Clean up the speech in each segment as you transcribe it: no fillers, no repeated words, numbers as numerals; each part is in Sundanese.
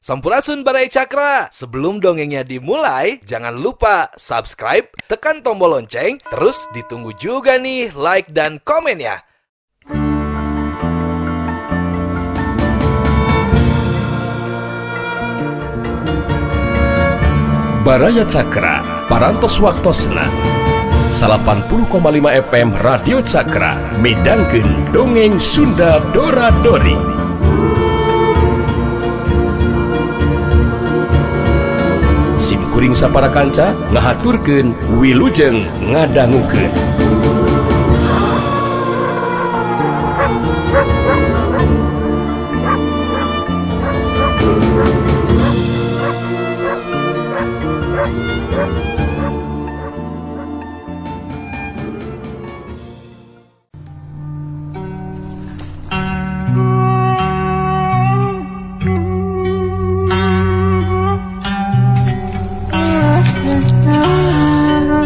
Sampurasun Baraya Cakra. Sebelum dongengnya dimulai, jangan lupa subscribe, tekan tombol lonceng, terus ditunggu juga nih like dan komen ya. Baraya Cakra, Parantos Waktosna 80,5 FM Radio Cakra midangkeun dongeng Sunda Dora Dori. Sim kuring sapara kanca ngahaturkeun wilujeng ngadangukeun.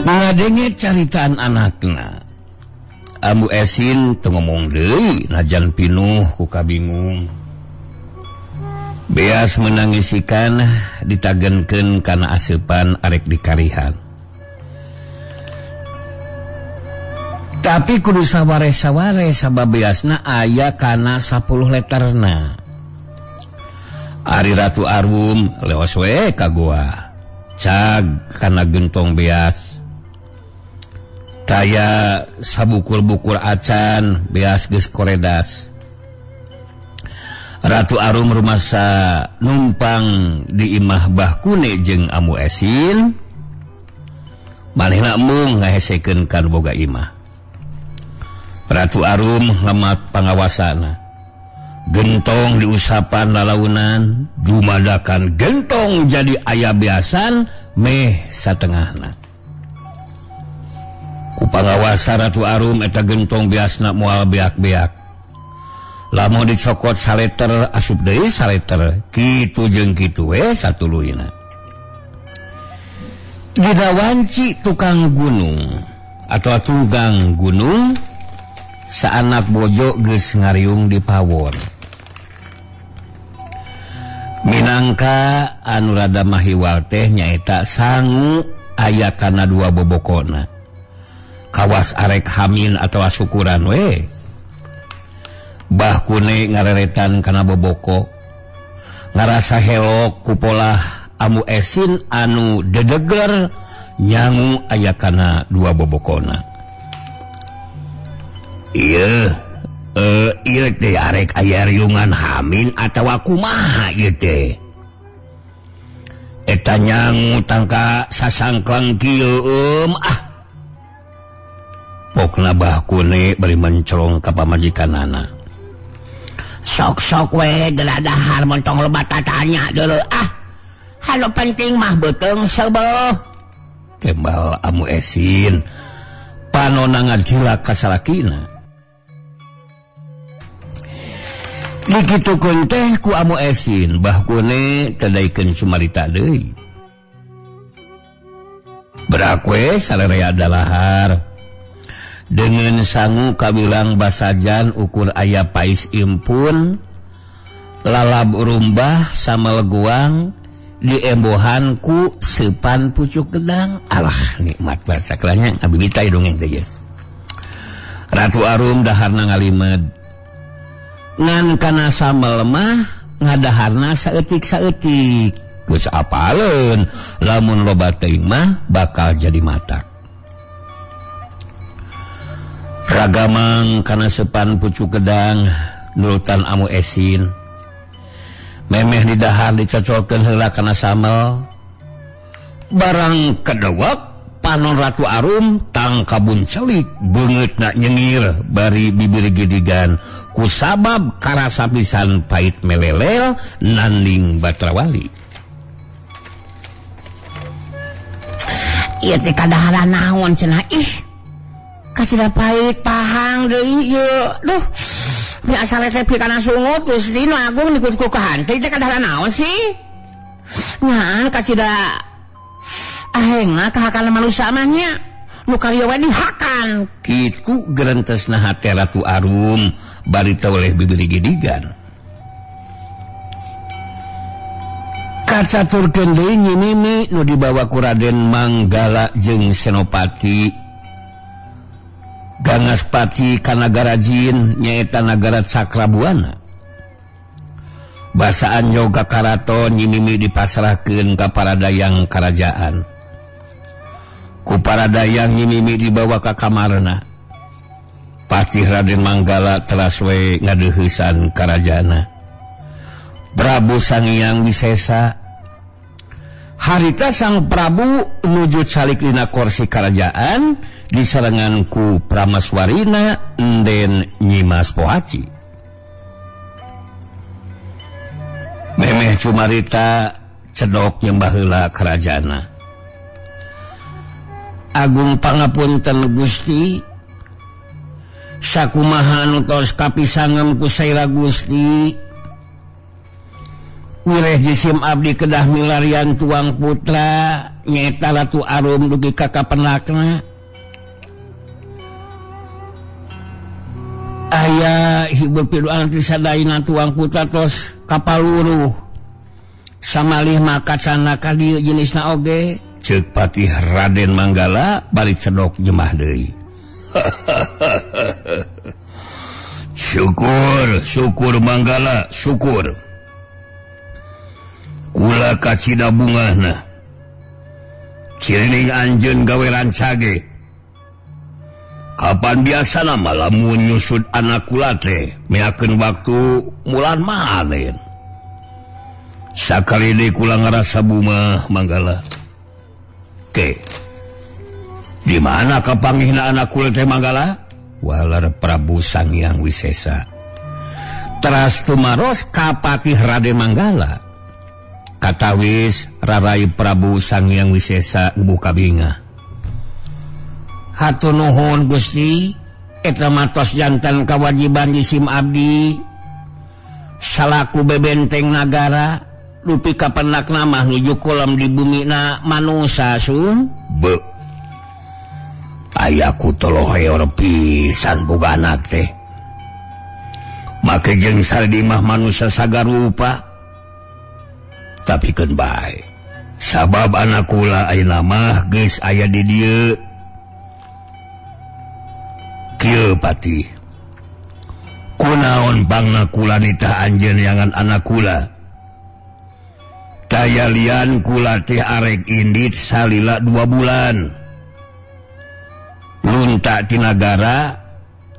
Ngadenge caritaan anakna. Ambu Esin teu ngomong deui najan pinuh ku kabingung. Beas menangisikan ditagenkeun kana aseupan arek dikarihan. Tapi kudu saware-saware sabab beasna aya kana 10 leterna. Ari Ratu Arum leos we ka goa. Cag kana gentong beas. Taya sabukur-bukur acan beas geus koredas. Ratu Arum rumasa numpang di imah Bah Kune jeung Amu Esin. Manehna embung ngahesekeun kan boga imah. Ratu Arum lemat pangawasana. Gentong diusapan lalaunan, dumadakan gentong jadi aya beasan meh satengahna. Ku pangawasa Ratu Arum eta gentong biasna moal beak-beak. Lamun dicokot saleter asup deui saleter, kitu jeung kitu we satuluyna. Dina wanci tukang gunung atau tunggang gunung saanak bojo geus ngariung di pawon. Minangka anu rada mahiwal teh nyaeta sangu aya kana dua bobokona. Kawas arek hamin atau syukuran we. Bah Kune ngareretan kana boboko. Ngarasa helok kupolah Amu Esin anu dedeger nyangu aya kana dua bobokona. Ieu ieu teh arek aya riungan hamin atawa kumaha ieu teh. Eta nyangu tangka sasangklang kieu ah. Pokna Bah Kune bari mencelong ka pamajikanana. Sok-sok we geura dahar montong loba tatanya deuleu ah. Halo penting mah beuteung seubeuh. Tembal Amu Esin panona ngajilak ka salakina. Dikitukeun teh ku Amu Esin, Bah Kune teu daekeun cumarita deui. Berak we sararea dalahar. Dengan sangu kabilang basajan ukur aya pais impun lalab rumbah sama leguang diembohan ku sepan pucuk gedang. Alah nikmat banget saklanya abibita dongeng teh. Ratu Arum daharna ngalimed ngan kana sambel mah ngadaharna saeutik-saeutik geus apaleun lamun loba teuing mah bakal jadi matak. Ragamang kana sepan pucuk gedang nurutan Amu Esin. Memeh didahar dicocolkeun heula kana samel. Barang kedewek panon Ratu Arum tangkabun celik beungeutna nyengir bari bibir gidigan ku sabab karasa pisan pait melelel nanding Batrawali. Ieu teh kadaharan naon cenah ih. Kasih pahit pahang deui ieu. Duh. Biasa teh kana sungut Gusti nu agung dikuku kahante teh kadaharan naon sih? Ngaan kacida ahengna kahakan manusia mah nya. Nu kalieu we dihakan. Kitu gerentesna hate Ratu Arum bari teu oleh bibir gidigan. Kacaturkeun deui Nyi Mimi nu dibawa ku Raden Manggala jeung Senopati Gangaspati ka nagara jin nyaeta nagara Cakrabuana. Basaan yoga karaton Nyi Mimi dipasrahkeun ka para dayang karajaan. Ku para dayang Nyi Mimi dibawa ka kamarna. Patih Raden Manggala teras we ngadeuheusan karajana. Prabu Sanghyang Wisesa harita sang Prabu nuju calik dina kursi kerajaan diserengan ku Pramaswarina Enden Nyimas Pohaci. Memeh cumarita cedok nyembah heula karajaanna. Agung pangapunten Gusti, sakumaha anu tos kapisangem ku saira Gusti. Wireh jisim abdi kedah milarian tuang putra nyaeta Ratu Arum dugi ka kapenakna. Aya hibur piduan ti sadayana tuang putra tos kapaluruh. Samalih maka cana ka dieu jenisna oge. Ceuk Patih Raden Manggala bari cedok jemah deui. Syukur, syukur Manggala, syukur. Kula kacida bungahna. Cirining anjeun gawe rancage. Kapan biasana mah lamun nyusut anak kula teh meakeun waktu mulan malen. Sakali deui kula ngarasa bungah Manggala. Ke. Di mana kapanggihna anak kula teh Manggala? Walar Prabu Sanghyang Wisesa. Teras tumaros ka Patih Raden Manggala. Katawis rarai Prabu Sanghyang Wisesa buka bingah. Hatur nuhun Gusti, eta matos jantan kawajiban jisim abdi salaku bebenteng nagara dupi kapenakna mah nuju kolam di bumina manusa sun. Be. Ayaku toloheor pisan boga anak teh. Make jeung sardi mah manusa sagarupa. Tapi keun bae. Sabab anak kula ayeuna mah geus aya di dieu. Kieu Patih. Kunaon bangna kula nitah anjeun yangan anak kula? Tayalian kula teh arek indit salila 2 bulan. Lunta ti nagara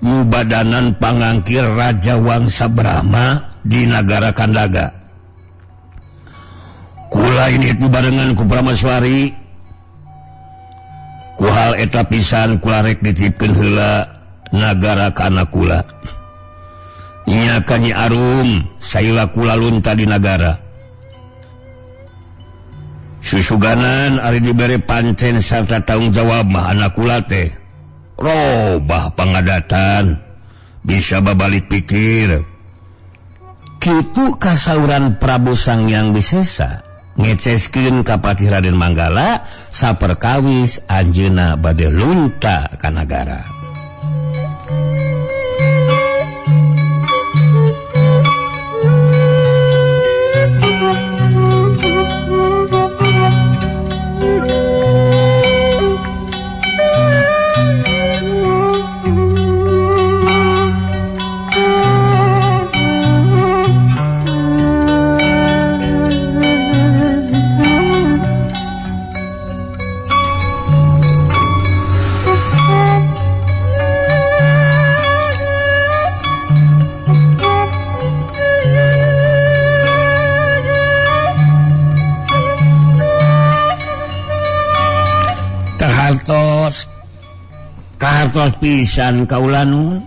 mubadanan pangangkir Raja Wangsa Brahma di nagara Kandaga. Kula ini itu barengan ku Pramaswari. Ku hal eta pisan kula rek dititipkeun heula nagara ka anak kula. Nya ka Nyi Arum saila kula lunta di nagara. Susuganan ari dibere pancen sarta tanggung jawab mah anak kula teh. Robah pangadatan bisa babalik pikir. Kitu kasauran Prabu Sanghyang Wisesa ngeceskeun ka Patih Raden Manggala saperkawis anjeunna bade lunta ka nagara. Kahartos pisan kaula nun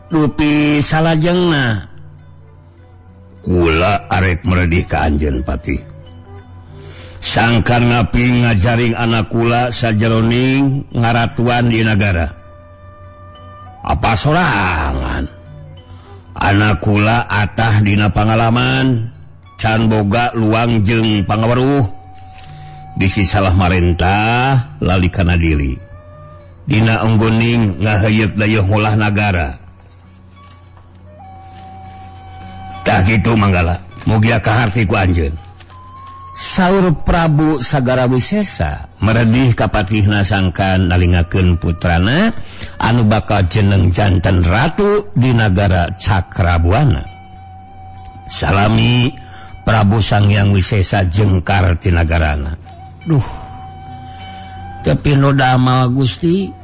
dupi salajengna kula arek meredih ka anjeun Patih. Sangkan ngapi ngajaring anak kula sajeroning ngaratuan di nagara. Apa sorangan anak kula atah dina pangalaman can boga luang jeung pangaweruh bisi salah marentah lali kana diri. Dina onggoning ngaheuyeuk dayeuh ngolah nagara. Tah kitu Manggala, mugia kaharti ku anjeun. Saur Prabu Sagara Wisesa meredih kapatihna sangkan nalingakeun putrana anu bakal jeneng janten ratu di nagara Cakrabuana. Salami Prabu Sanghyang Wisesa jengkar ti nagarana. Duh, tepi nu damel Gusti.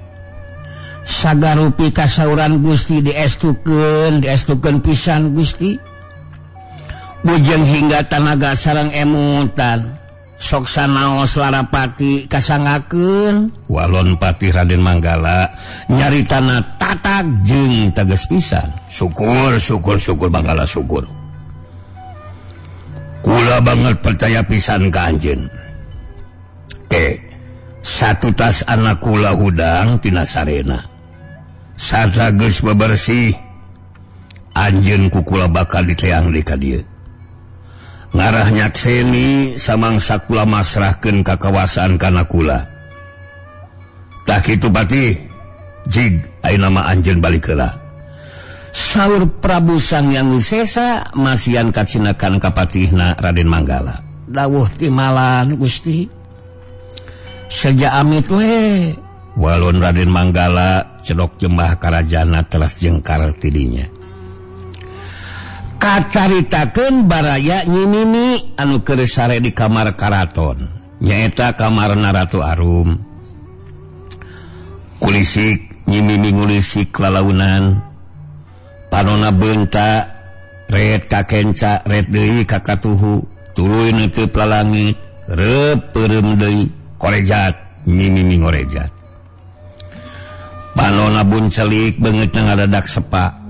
Sagarupi kasauran Gusti diestukeun pisan Gusti. Bujeng hingga tanaga sareng emutan sok sanaos larapati kasangakeun. Walon Patih Raden Manggala nyaritana tatak jeung tegas pisan. Syukur syukur syukur Manggala syukur. Kula banget percaya pisan ka anjeun. Satu tas anak kula hudang tina sarena. Sarta geus bebersih anjeun ku kula bakal diteang di ka dieu. Ngarah nyakseni samangsa kula masrahkeun ka kawasaan kana kula. Tah kitu Patih, jig ayeuna mah anjeun balik heula. Saur Prabu Sanghyang Wisesa masihan kacinakan ka patihna Raden Manggala. Dawuh timalan Gusti. Seja amit we. Walon Raden Manggala cedok jembah karajana teras jengkar tidinya. Kacaritakeun baraya Nyi Mimi anu keur sare di kamar karaton, nyaeta kamarna Ratu Arum. Kulisik Nyi Mimi ngulisik lalaunan, panona beunta ret kakenca ret deui ka katuhu, tuluy neuteub lalangit, reup peureum deui korejat Nyi Mimi ngorejat. Panona buncelik beungeutna ngadadak sepa.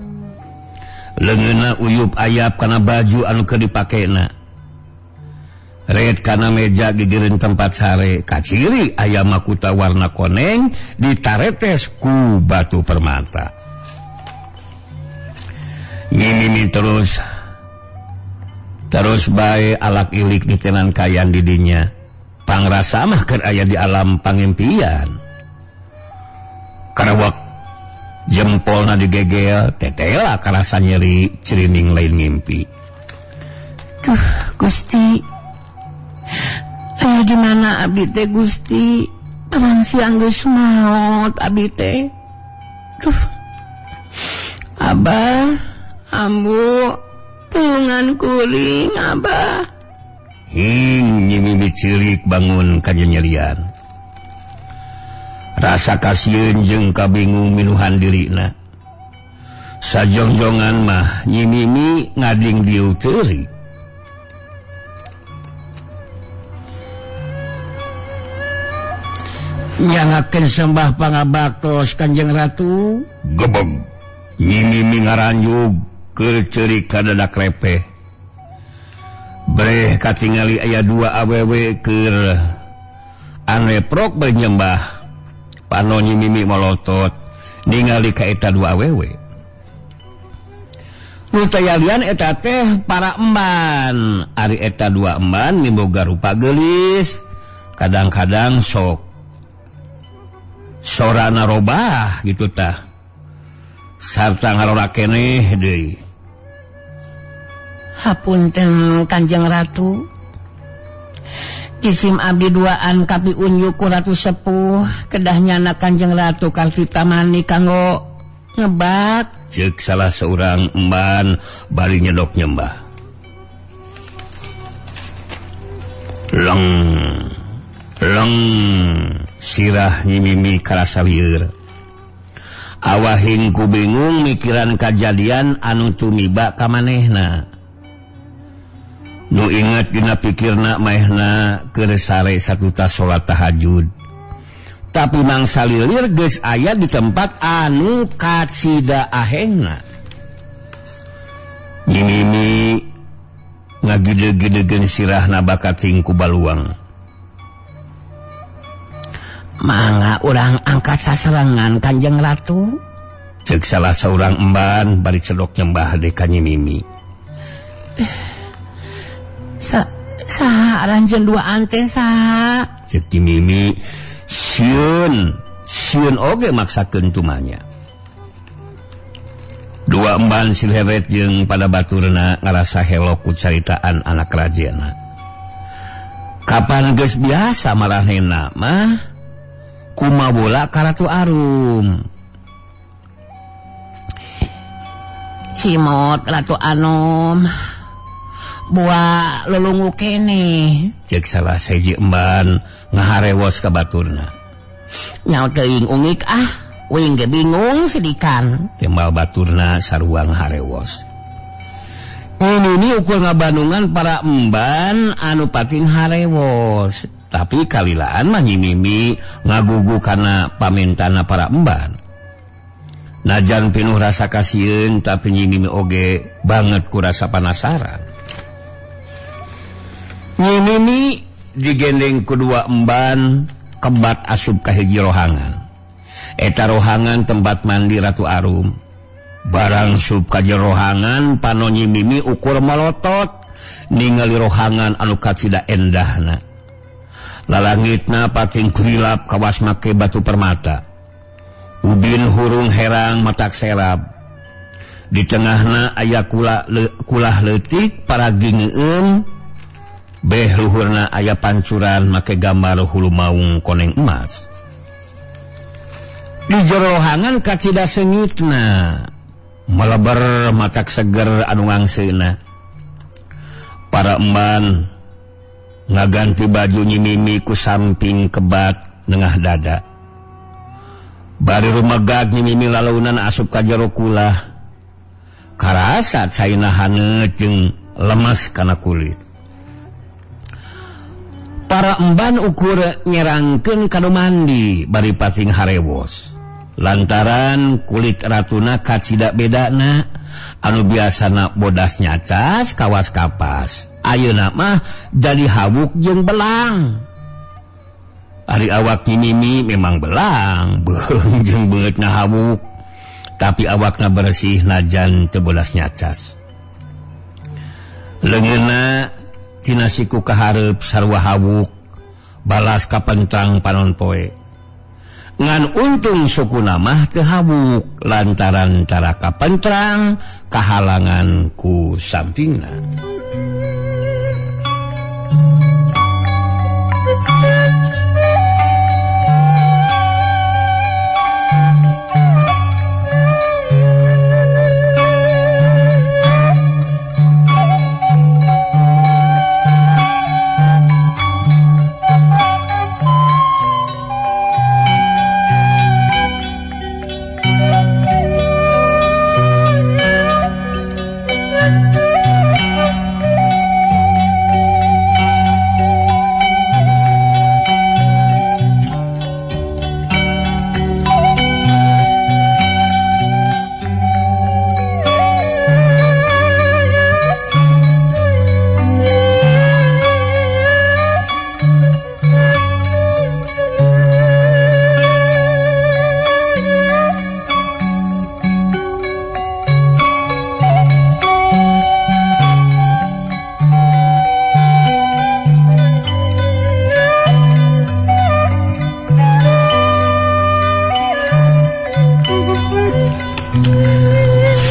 Leungeunna uyup ayap kana baju anu keur dipakena. Ret kana meja gigireun tempat sare, kaciri aya makuta warna koneng ditaretes ku batu permata. Nyi Mimi terus bae alak ilik ditenan kayan didinya. Pangrasa mah keur aya di alam pangimpian. Karawak jempolna digegel, tetela karasa nyeri cirining lain ngimpi. Duh, Gusti. Aya di mana abdi teh Gusti? Terang siang geus maot abdi teh. Duh. Abah, ambu, tulungan kuring abah. Hing Nyi Mimi cilik bangun ka nyerian. Rasa kasieun jeung kabingung minuhan dirina. Sajongjongan mah Nyi Mimi ngading dieu teuri. Nyangakeun sembah pangabaktos Kanjeng Ratu. Gebeg Nyi Mimi ngaranjug keur ceurik kadadak repeh. Breh katingali aya dua awewe keur aneprok bernyembah. Pano Nyi Mimi molotot ningali ka eta dua awewe. Nu tayalian eta teh para emban. Ari eta dua emban miboga rupa geulis, kadang-kadang sok sorana robah gitu tah. Sarta ngarora keneh deui. Hapunten Kanjeng Ratu. Jisim abdi duaan kapi unjuk ku Ratu Sepuh kedah nyana Kanjeng Ratu kartitamani kanggo ngebak. Ceuk salah seorang emban bari nyedok nyembah. Leng leng sirah Nyi Mimi karasa lieur. Awahing ku bingung mikiran kajadian anu tumiba ka manehna. Nu inget dina pikirna maehna keur sare satutas salat tahajud. Tapi mangsa lilir geus aya di tempat anu kacida ahengna. Nyi Mimi ngagideg-gidegeun sirahna bakating ku baluang. Mangga urang angkat sasarengan Kanjeng Ratu. Ceuk salah saurang emban bari cedok nyembah deui ka Nyi Mimi. Saha aranjeun duaan teh saha? Ceuk Nyi Mimi sieun, sieun oge maksakeun tumanya. Dua emban silheret jeung pada baturna ngarasa helok ku caritaan anak rajena. Kapan geus biasa maranehna mah kumabola ka Ratu Arum. Cimot Ratu Anom buah lelungu kene cek salah seji emban ngaharewos ka baturna. Nyaho teuing ungik ah, uing ge bingung sedikan. Tembal baturna sarua ngaharewos. Ini ukur ngabandungan para emban anu pating harewos, tapi kalilaan mah Nyi Mimi ngagugu kana pamintana para emban. Najan pinuh rasa kasieun tapi Nyi Mimi oge banget ku rasa penasaran. Nyi Mimi digendeng ku dua emban kebat asup ka hiji rohangan. Eta rohangan tempat mandi Ratu Arum. Barang sup ka rohangan pano Nyi Mimi ukur malotot ningali rohangan anu kacida endahna. Lalangitna pating kurilap kawas make batu permata. Ubin hurung herang matak serab. Di tengahna aya kulah leutik paragingeun. Beh luhurna aya pancuran make gambar hulu maung koneng emas. Di jero rohangan kacida seungitna meleber matak seger anu ngangseuna. Para emban ngaganti baju Nyi Mimi ku samping kebat nengah dada. Bari rumegag Nyi Mimi lalaunan asup ka jero kulah. Karasa caina haneut jeung lemes kana kulit. Para emban ukur nyerangkeun ka nu mandi bari pating harewos. Lantaran kulit ratuna kacida bedana, anu biasana bodas nyacas kawas kapas, ayeuna mah jadi hawuk jeung belang. Ari awak Nyi Mimi memang belang, beuheung jeung beungeutna hawuk, tapi awakna bersih najan teu bodas nyacas. Leungeunna tina siku kahareup sarua hawuk, balas kapentrang panon poe. Ngan untung sukuna mah teu hawuk lantaran cara kapentrang kahalangan ku sampingna.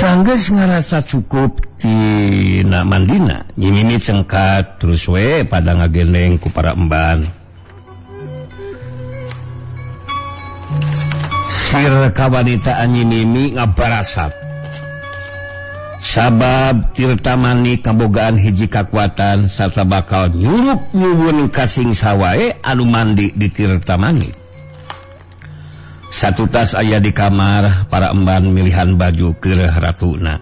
Sanggeus ngarasa cukup tina mandina, Nyi Mimi cengkat terus we pada ngagendeng ku para emban. Sir kawanitaan Nyi Mimi ngabarasat. Sabab Tirtamani kabogaan hiji kakuatan sarta bakal nyurup nyuwun kasing sawae anu mandi di Tirtamani. Satu tas aya di kamar para emban milihan baju keur ratuna.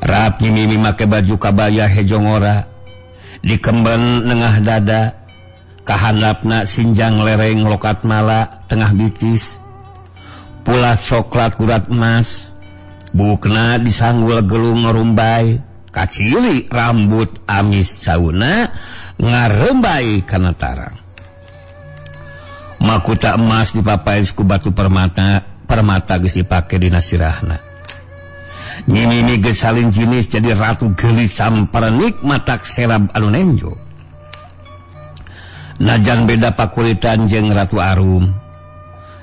Rap Nyi Mimi make baju kabaya hejo ngora, dikemben nengah dada, kahandapna sinjang lereng lokat mala tengah bitis, pulas coklat gurat emas, bukna disanggul gelung ngerumbai, kacili rambut amis cauna ngarembai kana tarang. Makuta emas dipapais ku batu permata, permata geus dipake dina sirahna. Nyi Mimi geus salin jinis jadi ratu geulis samperenik matak serab anu nenjo. Najan beda pakulitan jeung Ratu Arum,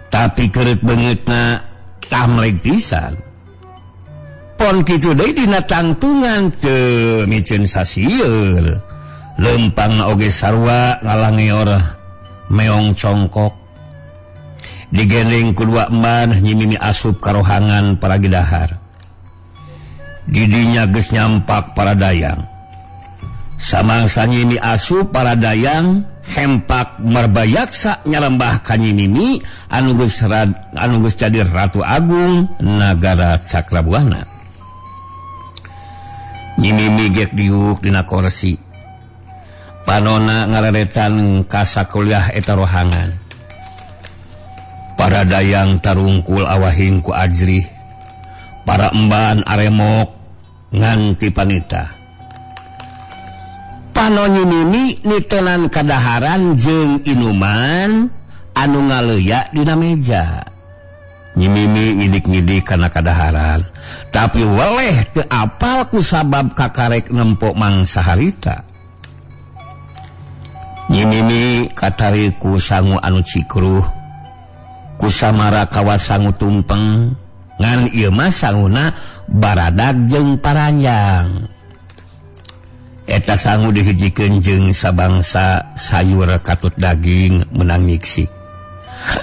tapi keureut beungeutna tamreg pisan. Pon kitu deui dina tangtungan teu miceun sasieur. Lempang oge sarua ngalangeor meong congkok. Digendeng ku dua emban Nyi Mimi asup karohangan para gidahar. Didinya geus nyampak para dayang. Samangsa Nyi Mimi asup para dayang hempak Merbayaksa nyalembah ka Nyi Mimi anu geus jadi Ratu Agung Nagara Cakrabuana. Nyi Mimi gek diuk dina kursi. Panona ngararetan ka sakuliah eta rohangan. Para dayang tarungkul awahing ku ajrih. Para emban aremok nganti panita. Pano Nyi Mimi nitenan kadaharan jeung inuman anu ngaleya dina meja. Nyi Mimi ngidik-ngidik kana kadaharan, tapi weleh teu apal ku sabab kakarek nempok mangsa harita. Nyi Mimi katarik ku sangu anu cikruh, ku samara kawas sangu tumpeng, ngan ieu mah sanguna baradag jeung paranjang. Eta sangu dihijikeun jeung sabangsa sayur katut daging menang nyiksik.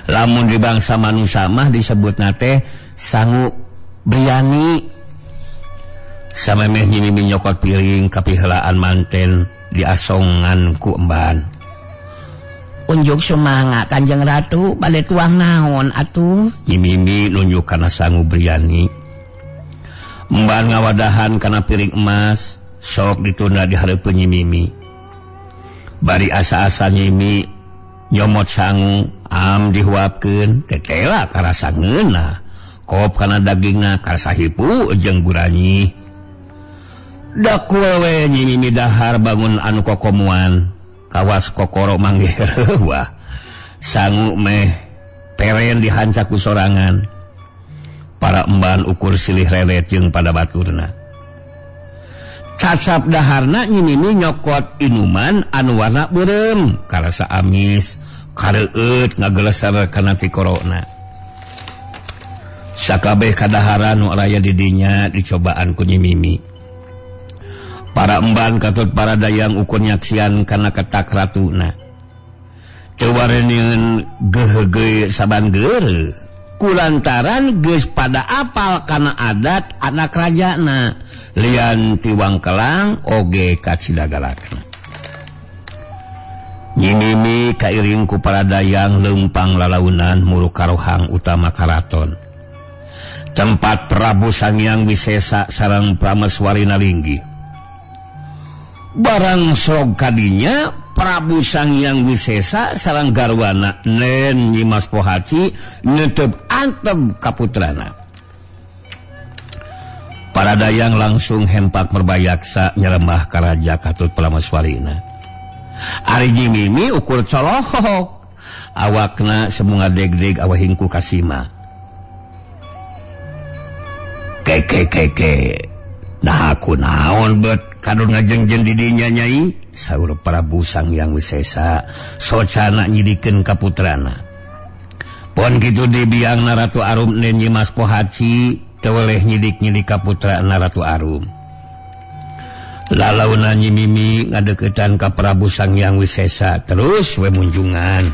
Lamun di bangsa manusia mah disebutna teh sangu biryani. Samemeh Nyi Mimi nyokot piring kapihelaan manten diasongan ku emban. Unjuk sumangga Kanjeng Ratu bade tuang naon atuh? Nyi Mimi nunjuk kana sangu biryani. Emban ngawadahan kana piring emas. Sok ditunda di hareupeun Nyi Mimi. Bari asa-asa Nyi Mimi nyomot sangu am dihuapkeun tetela karasa ngeunah. Kop kana dagingna karasa hipu jeung guranyi. Dak we Nyi Mimi dahar bangun anu kokomuan kawas kokoro manggih wah. Sangu meh peren dihancak ku sorangan. Para emban ukur silih relet jeung pada baturna. Cacap daharna Nyi Mimi nyokot inuman anu warna beureum karasa amis kareueut ngageleser kana tikorona. Sakabeh kadaharan nu araya di dinya dicobaan ku Nyi Mimi. Para emban katut para dayang ukur nyaksian kana ketak ratuna. Teu wareneun geheugeuy saban geureuh kulantaran geus pada apal kana adat anak rajana lian ti Wangkelang oge kacidagalakna. Nyi Mimi kairing ku para dayang leumpang lalaunan muru karohang utama karaton. Tempat Prabu Sangyang Wisesa sareng Prameswari Nalinggi. Barang sok kadinya Prabu Sangyang Wisesa sareng garwana Nen Nyi Mas Pohaci netep antep kaputrana. Para dayang langsung hempak Merbayaksa nyeremah ka raja katut Prameswarina. Ari Nyi Mimi ukur colohok awakna semunga deg-deg awahing ku kasima. Keke keke nah aku naon bet kadon ngajengjen di dinya nyai, saur Prabu Sangyang Wisesa socana nyidikeun ka putrana. Pon kitu dibiangna Ratu Arum nen Nyi Mas Pohaci teu weleh nyidik-nyidik ka putrana Ratu Arum. Lalauna Nyi Mimi ngadeukeutan ka Prabu Sangyang Wisesa terus we munjungan.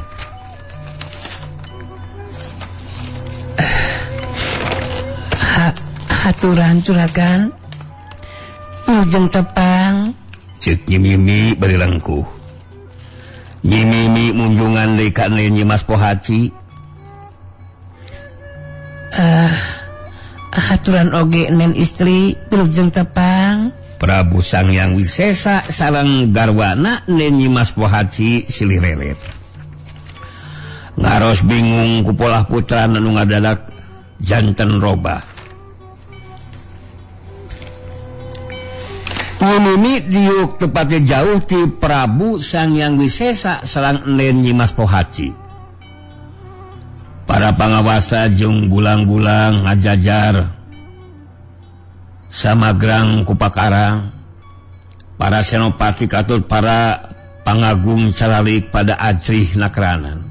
Haturan juragan Wilujeng tepang, cek Nyi Mimi bari lengkuh. Nyi Mimi munjungan deui ka Nyi Mas Pohaci. Haturan oge nen istri wilujeng tepang. Prabu Sangyang Wisesa sareng garwana nen Nyi Mas Pohaci silih relet. Ngaros bingung ku polah putra nu ngadadak janten robah. Nyi Mimi diuk tepatnya jauh ti Prabu Sangyang Wisesa sareng Nen Nyi Mas Pohaci. Para pangawasa jeung gulang-gulang ngajajar samagrang ku pakarang. Para senopati katut para pangagum caralik pada ajrih nakranan.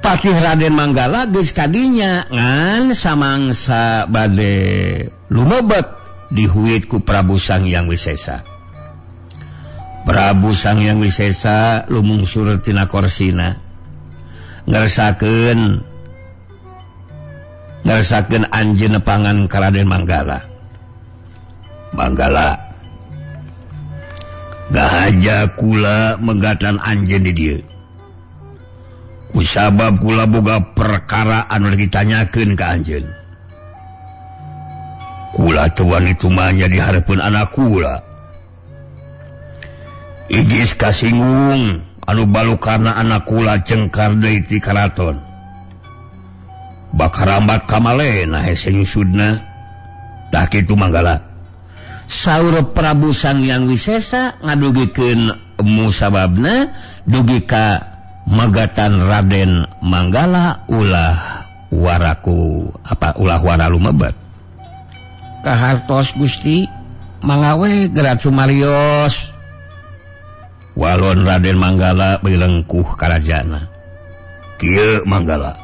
Patih Raden Manggala geus kadinya ngan samangsa bade lumebet dihuit ku Prabu Sangyang Wisesa. Prabu Sanghyang Wisesa lumungsur tina korsina ngersakeun anjeun nepangan ka Raden Manggala. Manggala gahaja kula menggatan anjeun di dieu. Kusabab kula boga perkara anu ditanyakeun ka anjeun. Kula teu wani tumanya di hareupeun anak kula. Igis kasinggung anu balukarna anak kula cengkar deui ti karaton. Bakarambat kamalena hese nyusudna. Tah kitu Manggala. Saur Prabu Sanghyang Wisesa ngadugikeun musababna dugi ka magatan Raden Manggala ulah waraku apa ulah wara lumebet. Kahartos Gusti mangawe gerak sumarios. Walon Raden Manggala bilengkuh karajana. Kieu Manggala.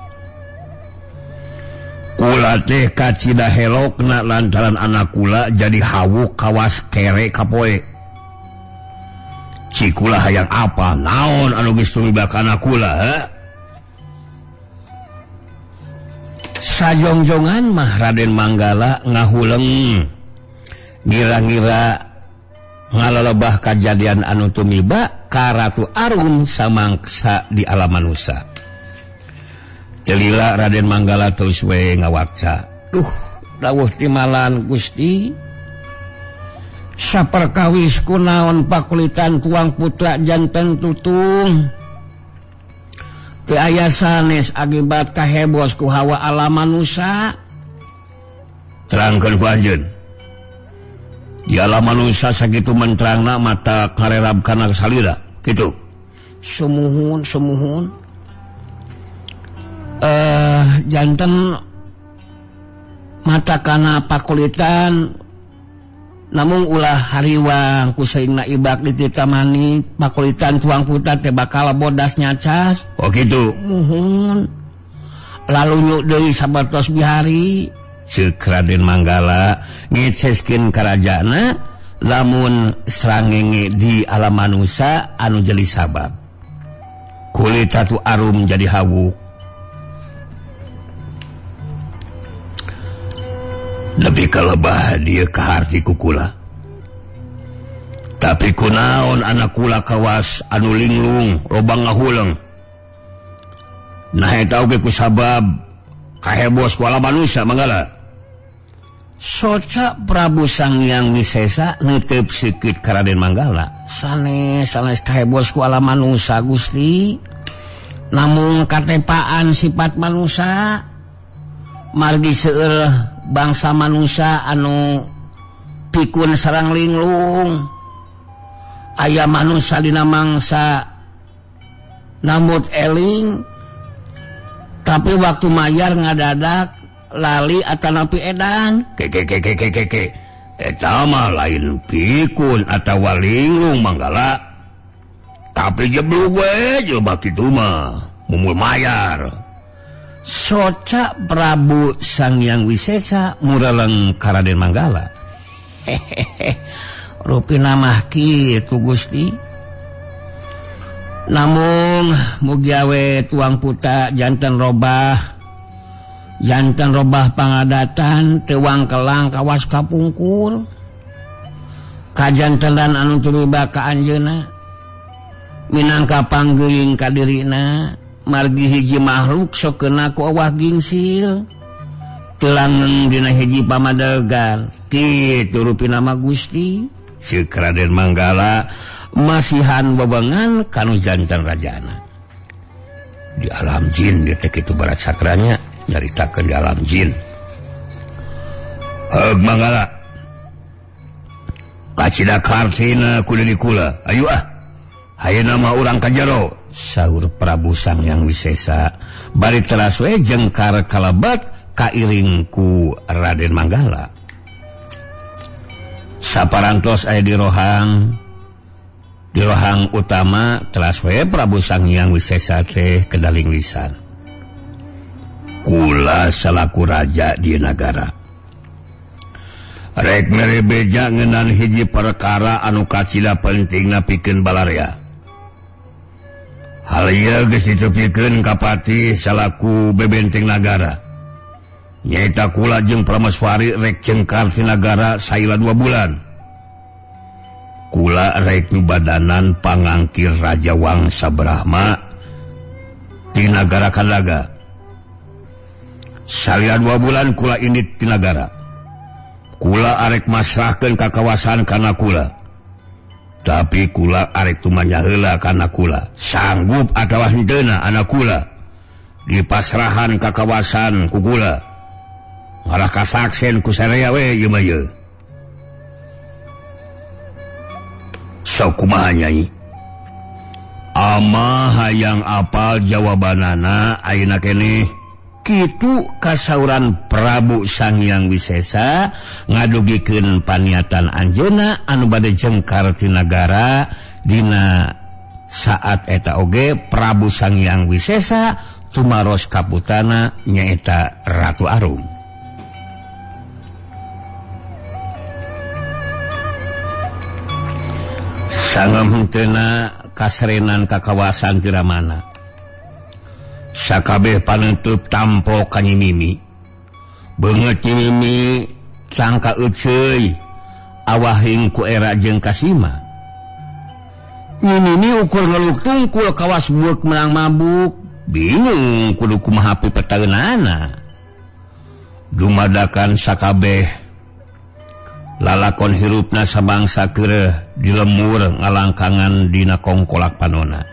Kula teh kacida helokna lantaran anak kula jadi hawuk kawas kere kapoe. Cikula hayang apa naon anu geus tumiba ka anak kula, ha? Sajongjongan mah Raden Manggala ngahuleng ngira-ngira ngalalebah kajadian anu tumiba ka Ratu Arum samangsa di alam manusa. Telila Raden Manggala terus we ngawaca. Duh, dawuh timalan Gusti. Saperkawis kunaon pakulitan tuang putra janten tutung. Teu aya sanes akibat kahebos ku hawa alam manusa. Terangkeun ku anjeun. Di alam manusia sakitu menterangna mata karerab kana salira kitu. Sumuhun sumuhun. Janten mata kana pakulitan namung ulah hariwang ku saingna ibak dititamani pakulitan tuang putra teh bakal bodas nyacas. Oh kitu. Muhun. Lalu nyuk deui sabartos bihari. Ceuk Raden Manggala ngeceskeun karajana lamun srangenge di alam manusa anu jadi sabab kulit Ratu Arum jadi hawuk. Lebih kalebah dia kaharti ku kula. Tapi kunaon anak kula kawas anu linglung loba ngahuleng. Nah eta oge ku sabab kahebos ku alam manusa Manggala. Soca Prabu Sanghyang Wisesa neuteup sikeut ka Raden Manggala. Sanes sanes kahebos ku alam manusa Gusti. Namung katepaan sifat manusa margi seueur bangsa manusa anu pikun sareng linglung. Aya manusa dina mangsa namut eling tapi waktu mayar ngadadak lali atanapi edan. Ke eta mah lain pikun atawa linglung Manggala. Tapi jeblug we jelema kitu mah mumul mayar. Soca Prabu Sanghyang Wisesa mureleng ka Raden Manggala. Hehehe. Rupina mah kitu Gusti. Namung mugia we tuang puta janten robah pangadatan tewang kelang kawas kapungkur. Kajantenan anu tumiba ka anjeunna minangka panggeuing ka dirina margi hiji makhluk sok kena ku awah gingsil teu langgeng dina hiji pamadegan. Kitu rupina mah Gusti. Ceuk Raden Manggala masihan bebengan kanu janten rajana. Di alam jin dia teh kitu barat sakranya nyaritakeun di alam jin. Heug Manggala. Kacida kartina kudu dikula. Ayo ah. Hayeuna mah urang ka jero. Saur Prabu Sanghyang Wisesa bari teras we jengkar kalebet kairing ku Raden Manggala. Saparantos aya di rohang utama teras we Prabu Sanghyang Wisesa teh kedaling lisan. Kula salaku raja di nagara. Rek mere beja ngeunaan hiji perkara anu kacida pentingna pikeun balarea. Hal ieu geus ditepikeun ka patih salaku bebenteng nagara. Nyaeta kula jeung Prameswari rek cengkar ti nagara saila 2 bulan. Kula rek nyubadanan pangangkir Raja Wangsa Brahma ti nagara Kandaga. Salila 2 bulan kula indit ti nagara. Kula arek masrahkeun ka kawasan kana kula. Tapi kula arek tumanya heula kana kula. Sanggup atawa henteuna anak kula dipasrahan ka kawasan ku kula. Malah kasaksen ku saraya we ieu mah ieu. Sok kumaha nyai? Ama hayang apal jawabanana ayeuna keneh. Kitu kasauran Prabu Sanghyang Wisesa ngadugikeun paniatan anjeunna anu bade jengkar ti nagara. Dina saat eta oge Prabu Sanghyang Wisesa tumaros kaputana nyaeta Ratu Arum. Sangem hentena kasrenan ka kawasan Tiramana. Sakabeh panutup tampo ka Nyi Mimi. Beungeut Nyi Mimi tangka euceuy awahing ku era jeung Kasima. Nyi Mimi ukur ngeluk tungkul kawas bueuk meunang mabuk, bingung kudu kumaha pipetaeunana. Dumadakan sakabeh lalakon hirupna sabangsa keureuh di lemur ngalangkangan dina kongkolak panona.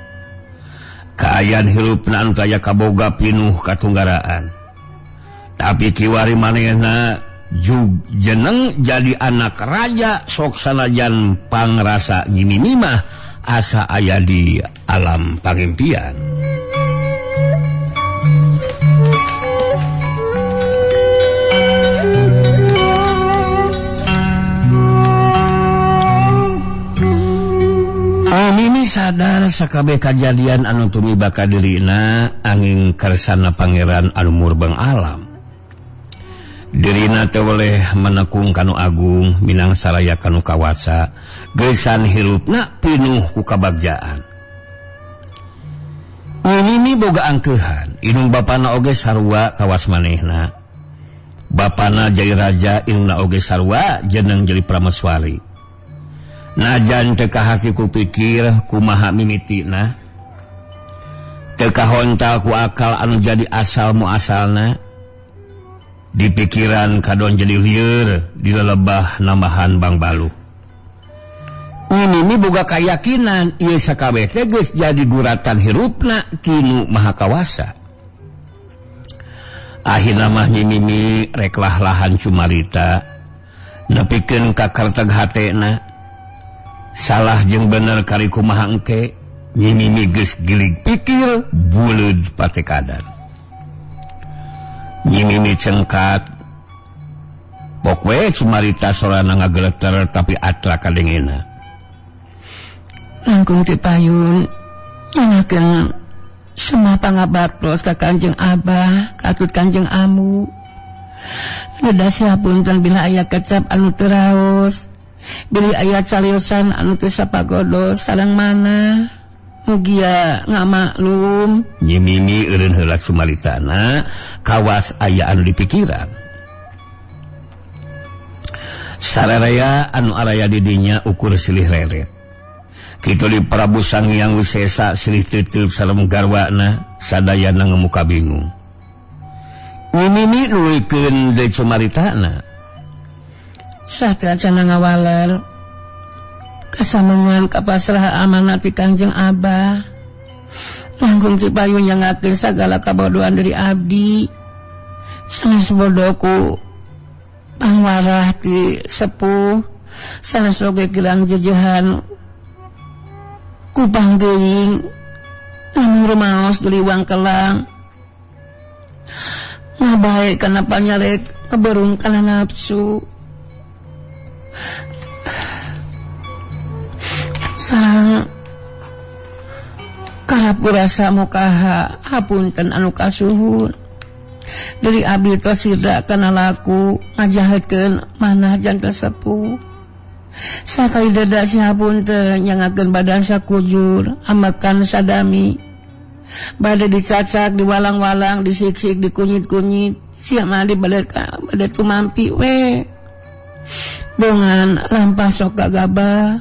Kaayaan hirupna anu taya kaboga pinuh katunggaraan. Tapi kiwari manehna jug jeneng jadi anak raja sok sanajan pangrasa Nyi Mimi mah asa aya di alam pangimpian. Mimi sadar sakabeh kajadian anu tumiba ka dirina angin kersana pangeran anu murbeng alam. Dirina teu weleh menekung kanu agung minang saraya kanu kawasa, geusan hirupna pinuh ku kabagjaan. Mimi boga angkeuhan, indung bapana oge sarua kawas manehna. Bapana jadi raja, indungna oge sarua jeneng jadi prameswari. Najan teu kahati ku pikir kumaha mimitina, teu kahontal ku akal anu jadi asal muasalna, di pikiran kadon jadi lieur dilelebah nambahan bangbalu. Mimi boga kayakinan ieu sakabeh teh geus jadi guratan hirupna kinu maha kawasa. Akhirna mah Nyi Mimi rek lah-lahan cumarita nepikeun ka kerteg hatena. Salah jeung bener kari kumaha engke, Nyi Mimi geus gilig pikir buleud patekadan. Nyi Mimi cengkat pok we cumarita sorana ngageleter tapi atra kadengena. Langkung ti payun nyangakeun semua pangabaktos ka Kanjeng Abah, katut Kanjeng Amu. Reda siapunten bila aya kecap anu teu raos. Bilih aya cariosan anu teu sapagodos sareng mana. Mugia ngamaklum. Nyi Mimi eureun heula sumaritana kawas aya anu dipikiran. Sararea anu araya di dinya ukur silih reret. Kitu di Prabu Sanghyang Wisesa silih teuteub sareng garwana sadayana ngemuka bingung. Nyi Mimi nuluykeun deui sumaritana. Satria cana ngawaler kasamengan kapasrah amanat ti Kanjeng Abah. Langkung ti payun nyangakeun sagala kabodohan dari abdi. Sanes bodohku pangwarah ti sepuh, sanes oge kirang jejehan ku panggeuing lamun rumaos diliwang kelang. Ngabae kana panyarek keberung kana nafsu. Sarang karap kurasa mukaha hapunten anu kasuhun. Dari abdi tos sirda kana laku ngajahatkeun manah janten sepuh. Sakali deda si hapunten nyangakeun badan sakujur amakan sadami. Bade dicacak, diwalang-walang, disiksik, dikunyit-kunyit, sia mah dibalet bade tumampi we. Bongan lampah sok gagabah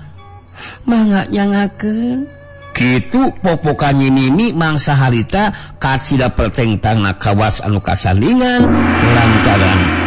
mangga nyangakeun. Kitu popokan Nyi Mimi mangsa harita kacida pertengtangna kawas anu kasandingan lantaran